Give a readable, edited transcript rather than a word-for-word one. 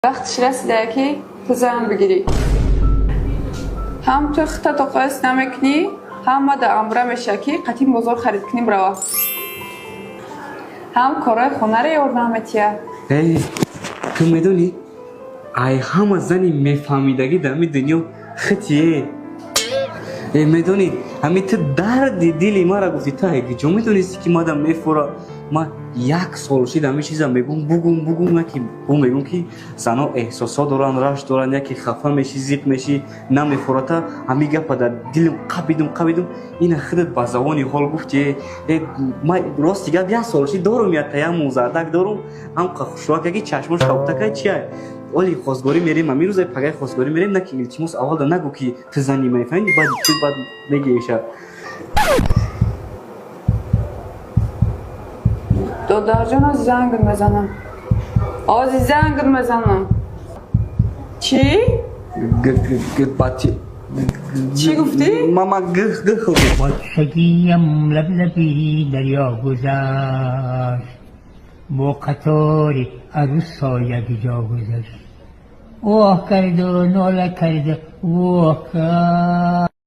Вақтиш расида, ки ту зан бигирӣ. Ҳам ту хита тоқоис намекунӣ, ҳам ма да амра меша, ки қатъи бозор харид кунем рава, ҳам корҳои хонаро ёрдам метия. Эй, ту медонӣ, ай ҳама зани мефаҳмидагӣ дар ҳами дунё хитие. Э, медонӣ, ҳами ту дарди дили мара гуфтӣ. Ту ай куҷо медонисти, ки мадам мефура? Ма як сол шид ҳами чиза мегум, бугум, бугум, яки бу мегум, ки зано эҳсосот доранд, рашк доранд, яки хафа мешӣ, зиқ мешӣ, намефурата. Ҳами гапа дар дилам қабидум, қабидум, ина худат ба забони ҳол гуфти. Э, ма рости гап, як сол шид дорум, як таяммум зардак дорум, ҳам хушрӯяка, ки чашмош кабутака. Чия, оли хостгорӣ мерем, ами рӯзаи пагаи хостгорӣ мерем. На ки, илтимос, аввалда нагӯ, ки ту зани мани, фаҳмиди? Баъд ту баъд мегириша. Додарҷон, ози зангр мезанам, ози зангр мезанам. Чӣ? Бати. Чӣ гуфтӣ? Мама г г. Бачагиям лаблаби дарё гузашт, бо қатори арӯсо якҷо гузашт, оҳ карду нола карду воҳ кард.